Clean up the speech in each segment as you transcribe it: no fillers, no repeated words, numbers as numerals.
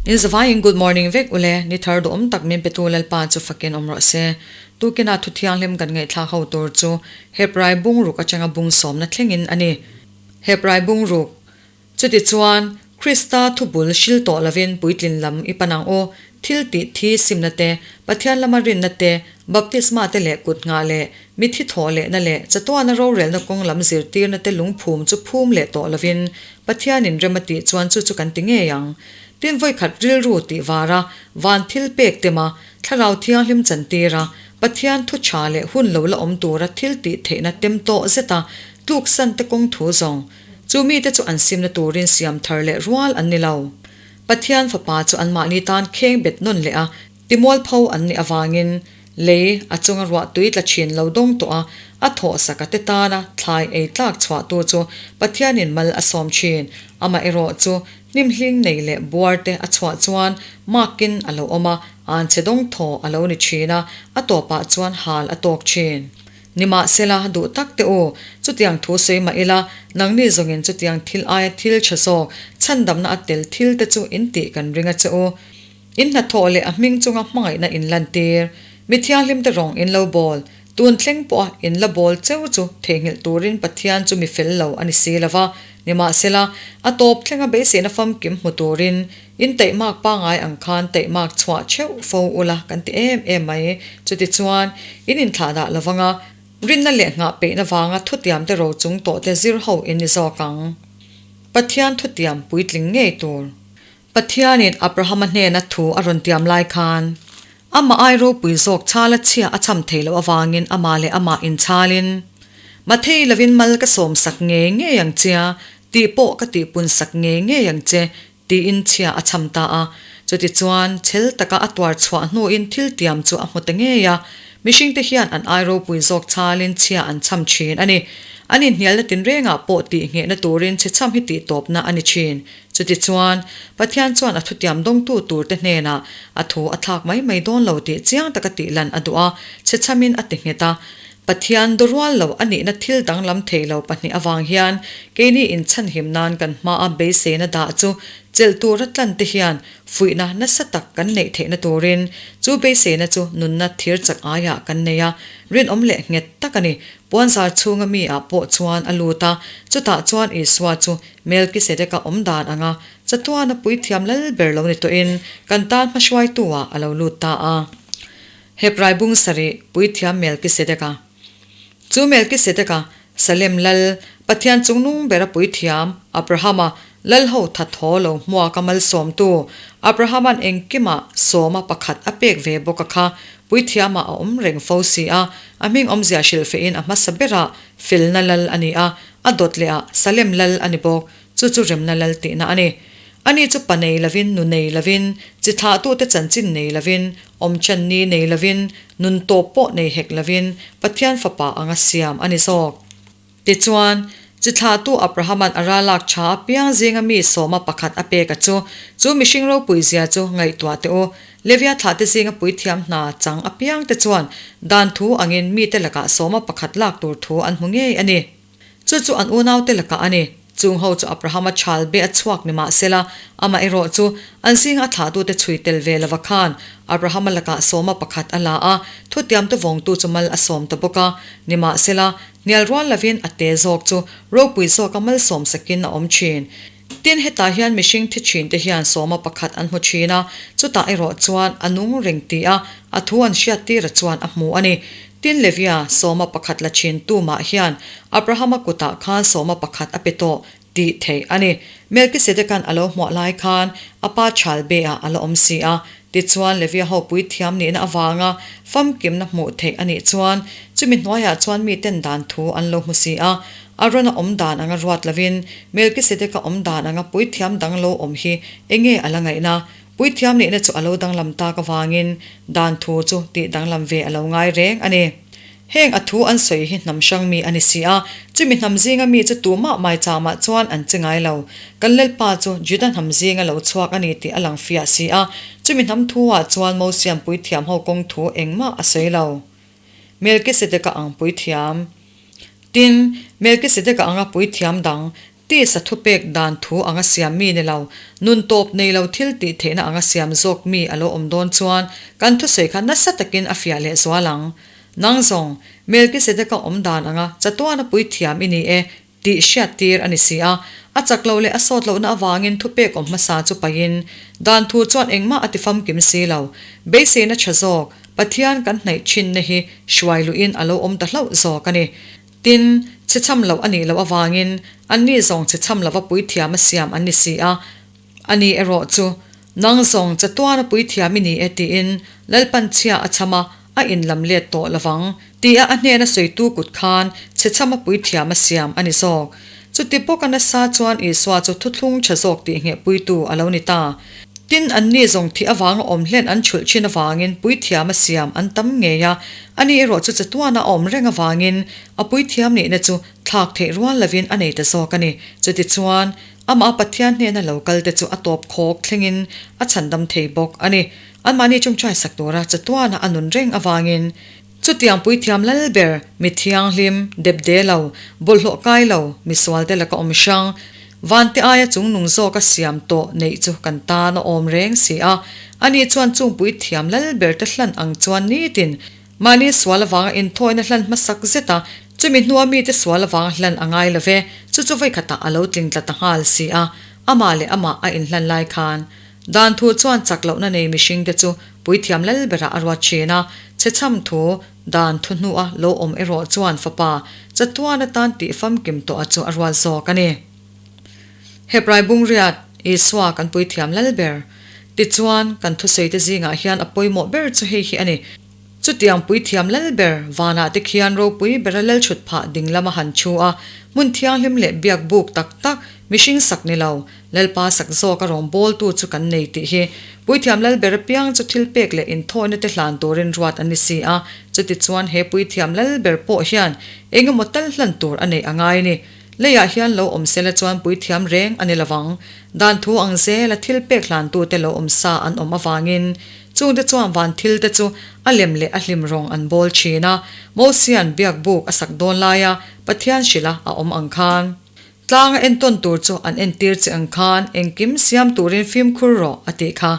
In zavaiin good morning vek ule, ni thar duhawm tak min petu Lalpa chu fakin awm rawh se. Tukina thu thianghlim kan ngaihthlak ho tur chu Hebrai bungruk atanga bung sawmna thlengin a ni. Hebrai bungruk Chutichuan, Krista thubul hril tawh lovin puitlin lam i pan ang u. Thil tih thi simna te, Pathian lama rinna te, baptisma te leh kut nghah leh mithi thawh lehna leh chatuana rorelna kawng lam zirtirna te lungphum chu phum leh tawh lovin Pathianin rem a tih chuan chu chu kan ti ngei ang. Tin vawikhat rilru tih vara van thil pek tema Thlarau Thianghlim chantira Pathian thu tha leh hun lo la awm tura thil tih theihna tem tawh zeta tluksan te kawng thu zawng Chu mite chu an simna turin siam thar leh rual an ni lo. Pathian Fapa chu anmahni tan kheng bet nawn leh a, timualpho an nih avangin lei a chunga ruah tui tla thin lo dawng tawh a, a thawhsak a te tana thlai ei tlak chhuahtu chu Pathianin mal a sawm thin. Amaherawh chu hnimhling nei leh buar te a chhuah chuan makin a lo awm a, anchhe dawng thaw a lo ni thin a, a tawpah chuan hal a tawk thin. Nimahsela, duh tak teh u, chutiang thu sawi mah ila, nangni zawngin chutiang thil aia thil tha zawk, chhandamna a tel thil te chu in tih kan ring a che u. In hnathawh leh a hming chunga hmangaihna in lantir. Mi thianghlim te rawng in lo bawl, tun thleng pawha in la bawl cheu chu theihnghilh turin Pathian chu mi fel lo a ni si lo va. Nimahsela, a tawp thlenga beiseina famkim hmu turin In taihmak pangai ang khan taihmak chhuah theuh fo ula kan ti em em mai. Chutichuan, in inthlahdah lovang a, rinna leh nghah peihna vanga thutiam te ro chung tawh te zir ho in ni zawk ang. Pathian thutiam puitling ngei tur. Pathianin Abrahama hnena thu a rawn tiam lai khan, amah ai ropui zawk chhala chhia a cham thei loh avangin amah leh amah inchhalin, Mathei lovin mal ka sawmsak ngei ngei ang chia, tih pawh ka tihpunsak ngei ngei ang che, Tiin chhia a cham ta a. Chutichuan, chhel taka a tuar chhuah hnuin thil tiam chu a hmu ta ngei a. Mihringte hian an ai ropui zawk chalin chhia an cham thin a ni. An inhnialna tinrengah pawh tihnghehna turin chhe cham hi tihtawpna a ni thin. Chutichuan, Pathian chuan a thutiam dawngtu turte hnenah a thu a thlak mai mai dawn lo tih chiang taka tihlan a duh a, chhe chamin a ti nghet a. Pathian dawrual lo a nihna thil danglam thei lo pahnih avang hian keini inchhanhim nan kan hmaa beiseina dah chu chelh tura tlan te hian fuihna nasa tak kan neih theihna turin chu beiseina chu nunna thir chak aiah kan nei a, rinawm leh nghet tak a ni. Puanzar chhunga mi ah pawh chuan a lut a, chutah chuan Isua chu Melkisedeka awm dan anga chatuana puithiam lal ber lo ni tawhin kan tan hmahruaitu ah a lo lut ta a. Hebrai bung sarih puithiam Melkisedeka. Chu Melkisedeka, Salem lal, Pathian chungnung bera puithiam, Abrahama, lal ho that haw lo hmuaka malsawmtu, Abrahama'n engkimah sawma pakhat a pek ve bawk a kha, puithiamah a awm reng fo si a, a hming awmzia hrilhfehin a hmasa berah felna lal a ni a, a dawt lehah Salem lal a ni bawk, chu chu remna lal tihna a ni. Ani chu pa nei lovin, nu nei lovin, chi thlahtute chanchin nei lovin, awmchan ni nei lovin, nun tawp pawh nei hek lovin Pathian Fapa anga siam a ni zawk. Tichuan, chi thlahtu Abrahama'n a ralak tha apiang zinga mi sawma pakhat a pek a chu, chu mihring ropui zia chu ngaihtuah teh u. Levia thlahte zinga puithiam hna chang apiangte chuan dan thu angin mite lakah sawma pakhat lak tur thu an hmu ngei a ni. Chu chu an unaute lakah a ni. Chung ho chu Abrahama chhal be a chhuak ni mahsela, amah erawh chu an zinga a thlahtute chhui tel ve lova khan Abrahama lakah sawma pakhat a la a, thutiamte vawngtu chu mal a sawm ta bawk a. Nimahsela, hnial rual lovin a te zawk chu ropui zawka malsawm sakin a awm thin. Tin, hetah hian mihring thi thinte hian sawma pakhat an hmu thin a, chutah erawh chuan a nung reng ti a, a thu an hriattira chuan a hmu a ni. Tin, Levia, sawma pakhat la thin tumah hian Abrahama kutah khan sawma pakhat a pe tawh tih theih a ni. Melkisedekan a lo hmuah lai khan a pa chhal be-ah a la awm si a. Tichuan, Levia ho puithiam nihna avanga famkimna hmuh theih a nih chuan chumi hnuaiah chuan miten dan thu an lo hmu si a. Arona awm dan anga ruat lovin Melkisedeka awm dan anga puithiam dang lo awm hi enge a la ngaihna? Puithiam nihna chu a lo danglam tak avangin dan thu chu tih danglam ve a lo ngai reng a ni. Heng a thu an sawi hi hnam hrang mi a ni si a, chumi hnam zinga mi chu tumah maichamah chuan an che ngai lo. Kan Lalpa chu Juda hnam zinga lo chhuak a ni tih a lang fiah si a, chumi hnam thu-ah chuan Mosian puithiam ho kawng thu engmah a sawi lo. Melkisedeka ang puithiam. Tin, Melkisedeka anga puithiam dang. Tisa thupek dan thu anga siam mi ni lo, nun tawp nei lo thil tih theihna anga siam zawk mi a lo awm dawn chuan kan thusawi kha nasa takin a fiah leh zual ang. Nang zawng, Melkisedeka awm dan anga chatuana puithiam i ni e tih hriat tir a ni si a. A chak lo leh a sawt lohna avangin thupek awm hmasa chu paihin dan thu chuan engmah a ti famkim si lo. Beiseina tha zawk, Pathian kan hnaih thinna hi hruai luhin a lo awm ta hlauh zawk a ni. Tin, chhechham loh a nih loh avangin anni zawng chhechham lova puithiam a siam an ni si a, ani erawh chu, Nang zawng chatuana puithiam i ni e tiin Lalpan chhia a chham a, a inlam let tawh lovang tia a hnena sawitu kut khan chhechhama puithiam a siam a ni zawk. Chuti bawka nasa chuan Isua chu thuthlung tha zawk tih nghehpuitu a lo ni ta. Tin, anni zawng thih avanga awm hlen an chhulh thin avangin puithiam a siam an tam ngei a, ani erawh chu chatuana a awm reng avangin a puithiam nihna chu thlak theih rual lovin a nei ta zawk a ni. Chutichuan, amah Pathian hnena lo kal te chu a tawp khawk thlengin a chhandam thei bawk a ni. Anmahni chungchai sak tura chatuana a nun reng avangin chutiang puithiam lal ber, mi thianghlim, depde lo, bawlhhlawh kai lo, misual te laka awm hrang, vante aia chungnung zawka siam tawh neih chu kan tan a awm reng si a. Ani chuan chung puithiam lal ber te hlan ang chuan nitin mahni sual avanga inthawina hlan hmasak zet a, chumi hnua mite sual avanga hlan a ngai lo ve, chu chu vawikhatah a lo tling tla ta nghal si a, amah leh amah a inhlan lai khan. Dan thu chuan chak lohna nei mihringte chu puithiam lal berah a ruat thin a, chhechham thu dan thu hnua lo awm erawh chuan fapa chatuan atan tih famkim tawh a chu a ruat zawk a ni. Hebrai bungriat, Isua kan puithiam lal ber. Tichuan, kan thusawite zingah hian a pawimawh ber chu hei hi a ni. Chutiang puithiam lal ber vanah te khian ropui bera lal chhut phah ding lama han thu a, hmun thianghlim leh biak buk tak tak, mihring sak ni lo, Lalpa sak zawk a rawn bawltu chu kan nei tih hi. Puithiam lal ber apiang chu thil pek leh inthawhna te hlan turin ruat an ni si a, chutichuan he puithiam lal ber pawh hian eng emaw tal hlan tur a neih a ngai a ni. Leiah hian lo awm sela chuan puithiam reng a ni lovang. Dan thu ang zela thil pek hlantute lo awm sa an awm avangin chungte chuan van thil te chu a lem leh a hlim rawng an bawl thin a. Mosian biak buk a sak dawn laia Pathian hrilha a awm ang khan tlanga entawn tur chu an entir che ang khan engkim siam turin fimkhur rawh a tih kha.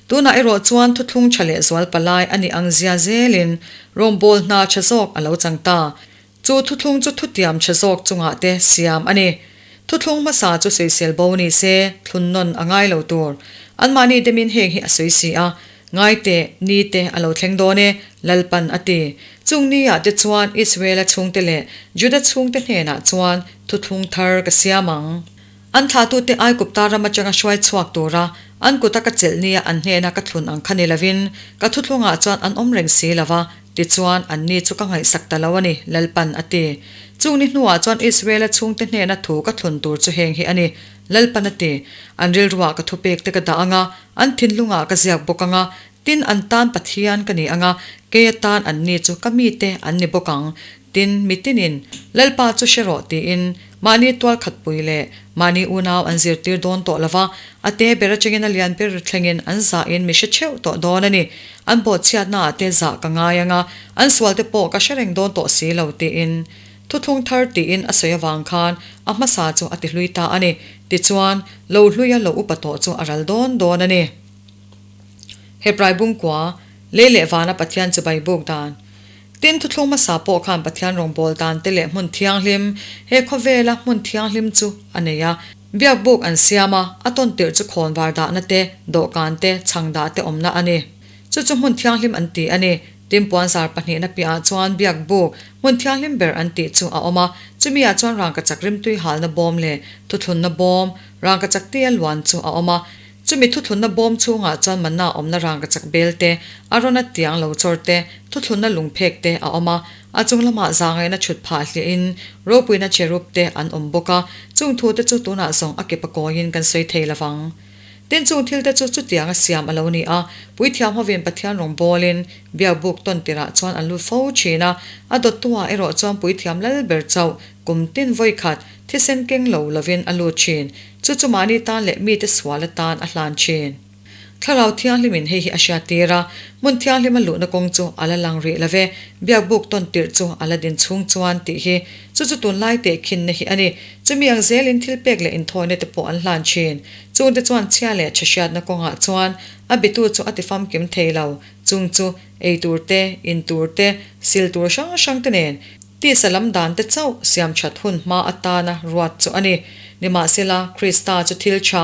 Tunah erawh chuan thuthlung tha leh zual palai a nih ang zia zelin rawngbâwl hna tha zawk a lo chang ta. Chu thuthlung chu thutiam chhe zawk chungah te siam a ni. Thuthlung hmasa chu sawisel bo ni se, thlun nawn a ngai lo tur. Anmahni demin heng hi a sawi si a, Ngai teh, ni te a lo thleng dawn e, Lalpan a ti. Chung ni ah te chuan Israela chhungte leh Juda chhungte hnenah chuan thuthlung thar ka siam ang. An thlahtute Aigupta ram atanga hruai chhuak tura an kuta ka chelh nia an hnena ka thlun ang kha ni lovin, ka thuthlungah chuan an awm reng si lo va, tichuan anni chu ka ngaihsak ta lo a ni, Lalpan a ti. Chung ni hnuah chuan Israela chhungte hnena thu ka thlun tur chu heng hi a ni, Lalpan a ti. An rilruah ka thupek te ka dah ang a, an thinlungah ka ziak bawk ang a, tin an tan Pathian ka ni ang a, kei atan anni chu ka mite an ni bawk ang. Tin, mi tinin, Lalpa chu hre rawh tiin mahni tual khatpui leh mahni unau an zirtir dawn tawh lo va, a te ber atangin a lian ber thlengin an zahin mi hre theuh tawh dawn a ni. An bawhchhiatnaah te zah ka ngai ang a, an sualte pawh ka hre reng dawn tawh si lo tiin thuthlung thar tiin a sawi avang khan a hmasa chu a ti hlui ta a ni. Tichuan, lo hluia lo upa tawh chu a ral dawn dawn a ni. Hebrai bungkua, lei leh vana Pathian chibai buk dan. Tin, thuthlung hmasa pawh khan Pathian rawngbâwl dânte leh hmun thianghlim, he khawvêla hmun thianghlim chu a nei a. Biakbûk an siam a, a tawn tirh chu khawnvar dahna te, dawhkân te, chhang dah te awmna a ni. Chu chu hmun thianghlim an ti a ni. Tin, puanzar pahnihna piahah chuan biakbûk, hmun thianghlim ber an tih chu a awm a. Chumiah chuan rangkachak rimtui halna bâwm leh thuthlunna bâwm, rangkachak tia luan chu a awm a. Chumi thuthlunna bawm chhungah chuan manna awmna rangkachak bel te, a rawn a tiang lo chawr te, thuthlunna lungphek te a awm a. A chung lamah zangaihna chhut phah hliahin ropuina cherub te an awm bawk a, chung thu te chu tunah zawng a kepa kawiin kan sawi thei lo vang. Tin chung thil te chu chutiang a siam a lo ni a, puithiam hovin Pathian rawn bawlin biakbuk tawn tirah chuan an lut fo thin a, a dawttuah erawh chuan puithiam lal ber chauh kum tin vawi khat thisen keng lo lovin a lut thin. Chu chu mahni tan leh mite sual atan a hlan thin. Thlarau Thianghlimin hei hi a hriattir a, hmun thianghlima luhna kawng chu a la lang rih lo ve, biakbuk tawn tirh chu a la din chhung chuan tih hi chu chu tunlai tehkhinna hi a ni. Chumi ang zelin thil pek leh inthawina te pawh an hlan thin. Chungte chuan chhia leh tha hriatna kawngah chuan a bitu chu a tifamkim thei lo. Chung chu ei tur te, in tur te, sil tur hrang hrang te nen tisa lam dan te chauh siam that hun hma atana ruat chu a ni. Nimahsela, Krista chu thil tha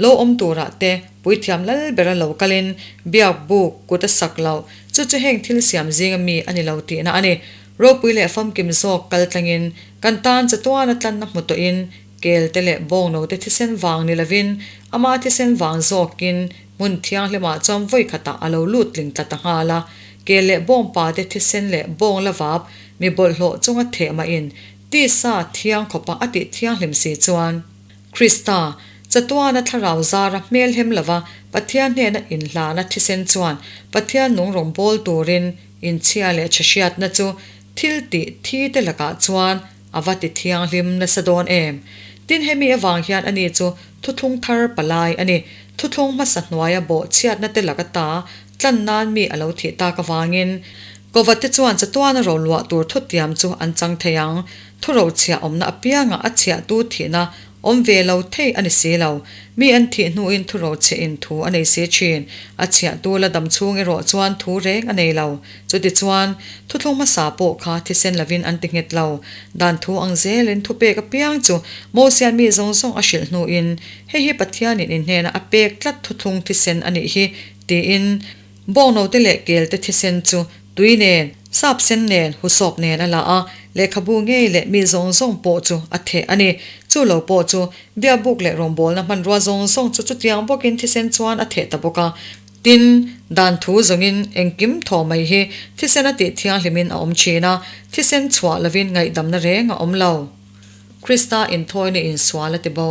lo awm turah te Puithiam lal bera lo kalin biak buk kut a sak loh, chu chu heng thil siam zinga mi a ni lo tihna a ni. Ropui leh famkim zawk kal tlangin kan tan chatuana tlanna hmu tawhin kel te leh bawngno te thisen vang ni lovin ama thisen vang zawkin hmun thianghlimah chuan vawi khatah a lo lut tling tla ta nghal a. Kel leh bawngpa te thisen leh bawng la vap mi bawlhhlawh chunga theh mahin tisa thiang khawpa a tih thianghlim si chuan Krista, chatuana thlarau zara hmel hem lova Pathian hnena inhlana thisen chuan Pathian nung rawn bawl turin inchhia leh chhehriatna chu thil tih thi te lakah chuan a va ti thianghlim nasa dawn em? Tin, hemi avang hian ani chu thuthlung thar palai a ni. Thuthlung hmasa hnuaia bawh chhiatna te laka ta tlan nan mi a lo thih tak avangin Kova te chuan chatuana roluah tur thutiam chu an chang thei ang. Thurochhiah awmna apiangah a chhiahtu thihna awm ve lo thei a ni si lo. Mi an thih hnuin thurochhiahin thu a nei si thin. A chhiahtu la dam chhung erawh chuan thu reng a nei lo. Chutichuan, thuthlung hmasa pawh kha thisen lovin an ti nghet lo. Dan thu ang zelin thupek apiang chu Mosian mi zawng zawng a hrilh hnuin, Hei hi Pathianin in hnena a pek tlat thuthlung thisen a nih hi, tiin Bawngnote leh kelte thisen chu tui nen, sap sen nen, husawp nen a la a, lehkhabu ngei leh mi zawng zawng pawh chu a theh a ni. Chu lo pawh chu biakbuk leh rawngbawlna hmanrua zawng zawng chu chutiang bawkin thisen chuan a theh ta bawk a. Tin, dan thu zawngin engkim thaw mai hi thisen a tih thianghlimin a awm thin a, thisen chhuah lovin ngaihdamna reng a awm lo. Krista inthawina insual a ti bo.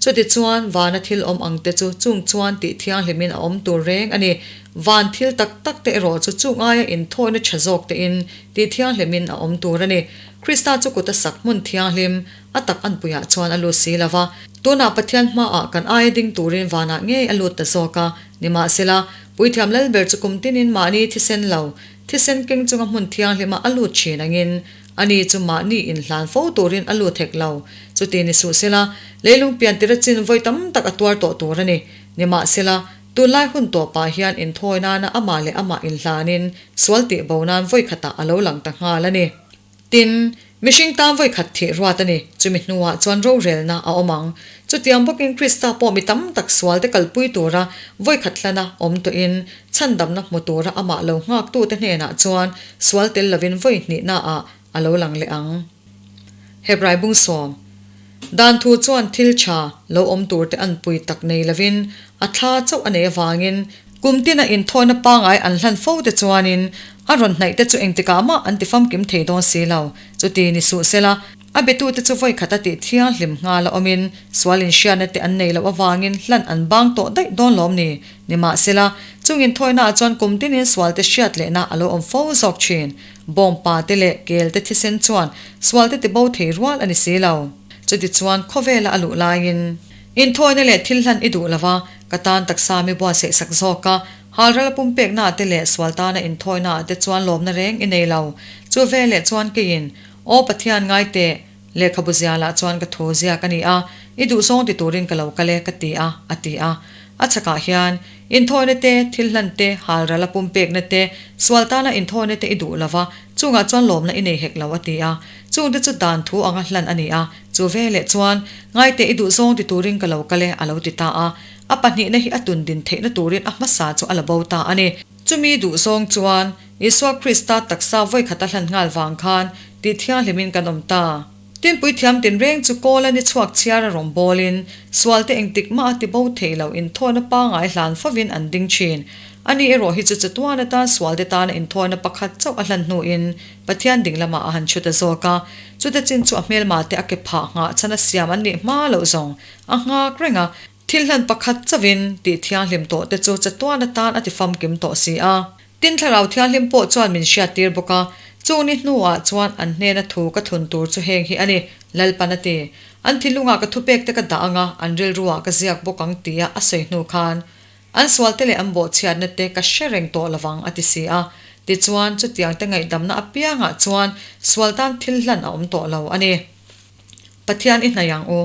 Chutichuan, vana thil awm ang te chu chung chuan tih thianghlimin a awm tur reng a ni. Van thil tak tak te erawh chu chung aia inthawina tha zawk tein tih thianghlimin a awm tur a ni. Krista chu kut a sak hmun thianghlim a tak anpuiah chuan a lut si lo va. Tunah Pathian hmaah kan aia ding turin vanah ngei a lut ta zawk a. Nimahsela, Puithiam Lalber chu kum tinin mahni thisen lo, thisen keng chunga hmun thianghlima a lut thin angin, Ani chu mahni inhlan fo turin a lut hek lo. Chuti ni suh sela, leilung pian tira chin vawi tam tak a tuar tawh tur a ni. Nimahsela, tunlai hun tawpah hian inthawi nana amah leh amah inhlanin sual tih bo nan vawi khatah a lo lang ta nghal a ni. Tin, mihring tan vawi khat thih ruat a ni. Chumi hnuah chuan rorelna a awm ang. Chutiang bawkin Krista pawh mi tam tak sualte kalpui tura vawi khat hlana awm tawhin chhandamna hmu tura amah lo nghaktute hnenah chuan Sual tel lovin vawi hnihnaah a lo lang leh ang. Hebrai bungsawm Dan thu chuan thil tha lo awm turte an pui tak nei lovin a thla chauh a nei avangin kum tina inthawina pangai an hlan fo te chuanin a rawn hnaih te chu engtikah mah an ti famkim thei dawn si lo. Chuti ni suh sela, A betute chu vawi khat a tih thianghlim nghal a awmin sual inhriatna te an nei loh avangin hlan an bang tawh daih dawn lawm ni? Nimahsela, chung inthawinaah chuan kum tinin sualte hriat lehna a lo awm fo zawk thin. Bawngpa te leh kel te thisen chuan sualte tibo thei rual a ni si lo. Chutichuan khawvela a luh laiin inthawina leh thil hlan i duh lova, ka tan taksa mi buatsaih sak zawk a, halral a pumpeknaah te leh sual tana inthawinaah te chuan lawmna reng i nei lo. Chu veleh chuan keiin Aw Pathian ngai teh, lehkhabu zialah chuan ka thu ziak a ni a, i duhzawng ti turin ka lo kal e ka ti a, a ti a. A chhakah hian, Inthawina te, thil hlan te, halral a pumpekna te, sual tana inthawina te i duh lo va, chungah chuan lawmna i nei hek lo, a ti a. Chungte chu dan thu anga hlan a ni a, chu veleh chuan, Ngai teh i duhzawng ti turin ka lo kal e, a lo ti ta a. A pahnihna hi a tun din theihna turin a hmasa chu a la bo ta a ni. Chumi duhzawng chuan, Isua Krista taksa vawi khat a hlan nghal vang khan tih thianghlimin kan awm ta. Tinpui thiam tinreng chu kawl a ni chhuak chhiar a rawn bawlin, sualte engtik mah a ti bo thei lo inthawina pangai hlan fovin an ding thin. Ani erawh hi chu chatuan atan sualte tana inthawina pakhat chauh a hlan hnuin Pathian ding lamah a han chhut a zawk a. Chute chin chu a hmelmate a ke phah nghah chhan a siam an nih hma loh zawng a nghak reng a. Thil hlan pakhat chauhin tih thianghlim tawh te chu chatuan atan a ti famkim tawh si a. Tin Thlarau Thianghlim pawh chuan min hriattir bawk a, chung ni hnuah chuan an hnena thu ka thun tur chu heng hi a ni, Lalpan a ti. An thinlungah ka thupek te ka dah ang a, an rilruah ka ziak bawk ang tia a sawi hnu khan. An sualte leh an bawhchhiatna te ka hre reng tawh lovang a ti si a. Tichuan, chutiangte ngaihdamna apiangah chuan sual tan thil hlan a awm tawh lo a ni. Pathian i hnaih ang u.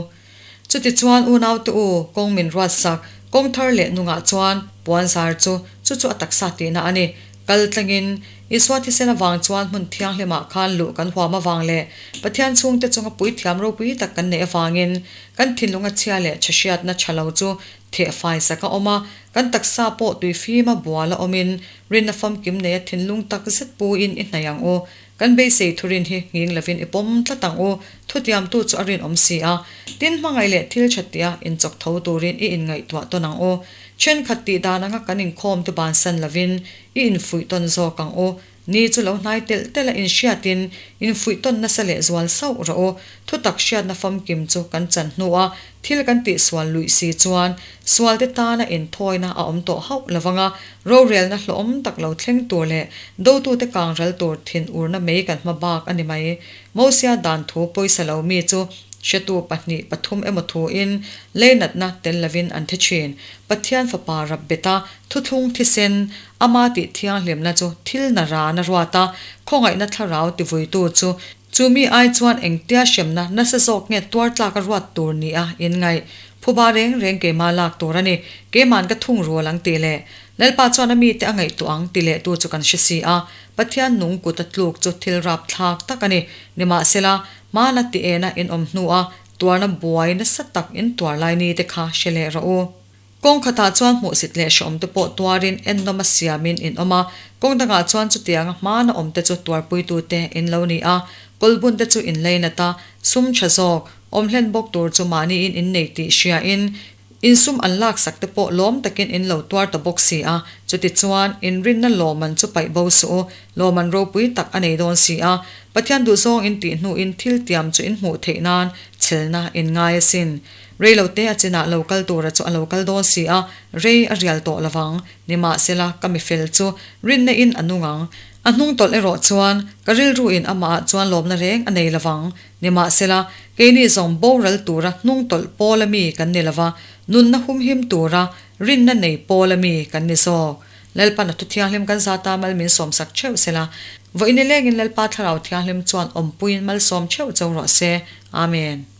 Chutichuan unaute u, kawng min ruatsak, kawng thar leh nungah chuan puan zar chu, chu chu a taksa tihna a ni. Kal tlangin, Isua thisen avang chuan hmun thianghlimah khan luh kan huam avang leh Pathian chhungte chunga puithiam ropui tak kan neih avangin kan thinlunga chhia leh chhehriatna tha lo chu thehfai sak a awm a, kan taksa pawh tuifima bual a awmin rinna famkim neia thinlung tak zet puin i hnaih ang u. Kan beisei thurin hi nghing lovin i pawm tlat ang u, thutiamtu chu a rinawm si a. Tin, hmangaih leh thil tha tia inchawk tho turin i inngaihtuah tawn ang u. Thenkhat tih dan anga kan inkhawm te bansan lovin i infuih tawn zawk ang u. Ni chu lo hnai telh telh a inhriatin infuih tawn nasa leh zual sauh rawh u. Thutak hriatna famkim chu kan chan hnua thil kan tihsual luih si chuan sualte tana inthawina a awm tawh hauh lovang a, rorelna hlawhawm tak lo thleng tur leh dotute kangral tur thinurna mei kan hma bak a ni mai. Mosia dan thu pawisa lo mi chu hretu pahnih pathum emaw thuin leinatna tel lovin an thi thin. Pathian fapa rap beta thuthlung thisen ama tih thianghlimna chu thil na rana ruat a, khawngaihna thlarau tivuitu chu Chu mi ai chuan engtia hremna nasa zawk nge tuar tlak a ruat tur ni a in ngaih. Phuba reng reng keimah lak tur a ni, keiman ka thung rual ang tih leh Lalpa chuan a mite a ngaihtuah ang ti leh tu chu kan hre si a, Pathian nung kut a tluk chu thil rap thlak tak a ni. Nimahsela, hmana ti ena in awm hnu a tuarna buai nasa tak in tuar lai ni te kha hre leh rawh u. Kawng khatah chuan hmuhsit leh hrehawm te pawh tuarin ennawm a siamin in awm a, kawng dangah chuan chutianga hmana awm te chu tuarpuitute in lo ni a, kawlbun te chu in leinat a, sum tha zawk, awm hlen bawk tur chu mahniin in nei tih hriain in sum an laksak te pawh lawm takin in lo tuar ta bawk si a, chutichuan in rinna lawman chu paih bo suh u, lawman ropui tak a nei dawn si a, Pathian duhzawng in tih hnuin thil tiam chu in hmuh theih nan chhelna in ngai asin. Rei lo te a chinah lo kal tura chu a lo kal dawn si a, rei a rial tawh lovang. Nimahsela, ka mifel chu rinna in a nung ang. A hnung tawlh erawh chuan ka rilru in amah ah chuan lawmna reng a nei lovang. Nimahsela, keini zawng boral tura hnung tawlh pawl a mi kan ni lova, nunna humhim tura rinna nei pawl a mi kan ni zawk. Lalpan a thu thianghlim kan zata mal min sawmsak theuh sela, vawiin nilengin Lalpa Thlarau Thianghlim chuan awmpuiin malsawm theuh cho rawh se. Amen.